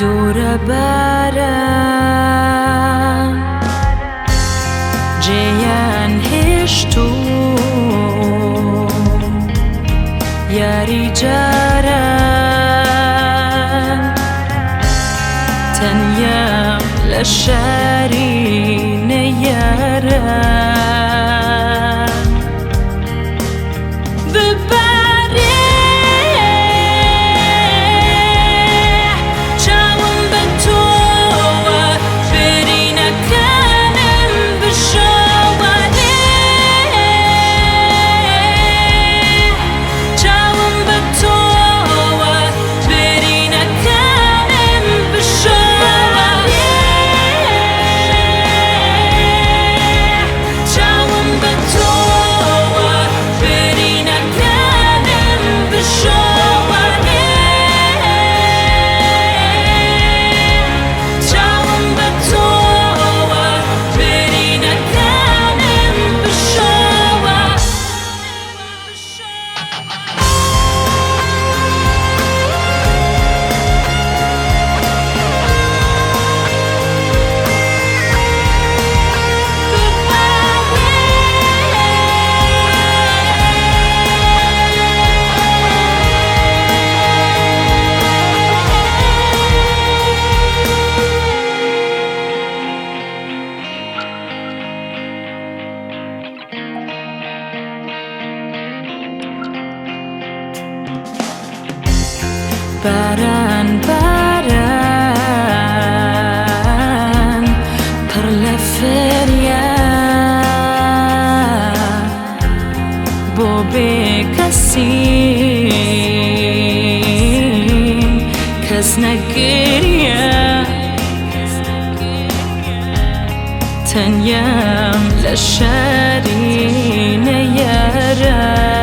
دوورە باران جێیان هێشت و یاری جاران تەنیام لە شاری نەیاران. ببارێ چاوم بە تۆوە برینەکانم بشۆوە لێ چاوم بە تۆوە برینەکانم بشۆوە لێ چاوم بە تۆوە برینەکانم بشۆوە لێ چاوم بە تۆوە برینەکانم بشۆوە. باران باران پڕ لە فریاد بۆ بێکەسیم کەس نەگریا تەنیام لە شاری نەیاران.